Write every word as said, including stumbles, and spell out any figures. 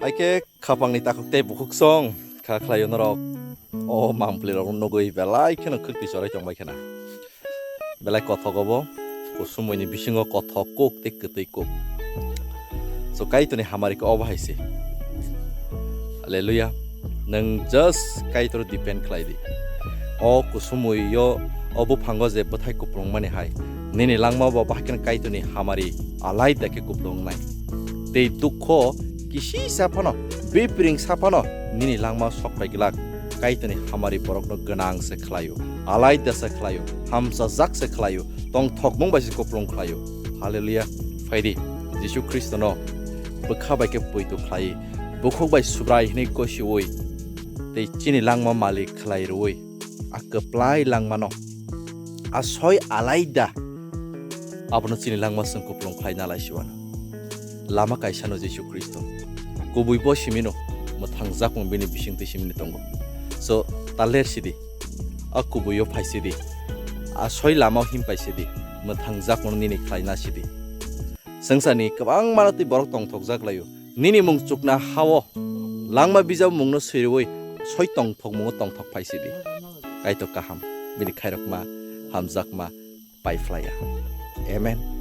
Hai khe khapangni takhuk tei bukhuk song kha khlaio norok. O mampli rok nugwi belai kheno khwtwi chorai tongbai khena. Belai kothok obo, kusumui ni bisingo kothok kuk tei kwtwi kuk. So Kaitorni hamari khe obo hai se. Hallelujah. Nwng just Kaitor depend khlai di. O kusumui yo, o buphango je bwthai kuplung mani hai, nini langma bo bahai kheno Kaitorni hamari alai da khe kuplung nai. Tei dukho kisi sa phano, bipring sa phano nini langma sok pai glak. Kaitorni hamari borokno gwnang se khlaio, alai da se khlaio, hamsajak se khlaio, tongthokmung bai se kuplung khlaio. Hallelujah. Phai di, Jisu Khristono bwkha bai khe poito khlai, bukhuk bai Subrai hinwi kosiui, tei chini langma malik khlai rwui, a kwplai langmano, a soi alai da, abono chini langma chwng kuplung khlai na lai siwano. Lama kaisano Jisu Khristo. Kubui bo simino, mwthangjakmung bini bisingtwi simino tongo. So, ta ler sidi, a kubuio phai sidi, a soi lamao him pai sidi, mwthangjakmung nini khlai na sidi. Swngcharni kwbangma twi borok tongthokjak laio. Nini mung chukna hao langma bijap mungno swiwi soi tongthokmungo tongthok phai sidi. Kaitor kaham, bini khairokma, hamjakma, pai phlaiya. Amen.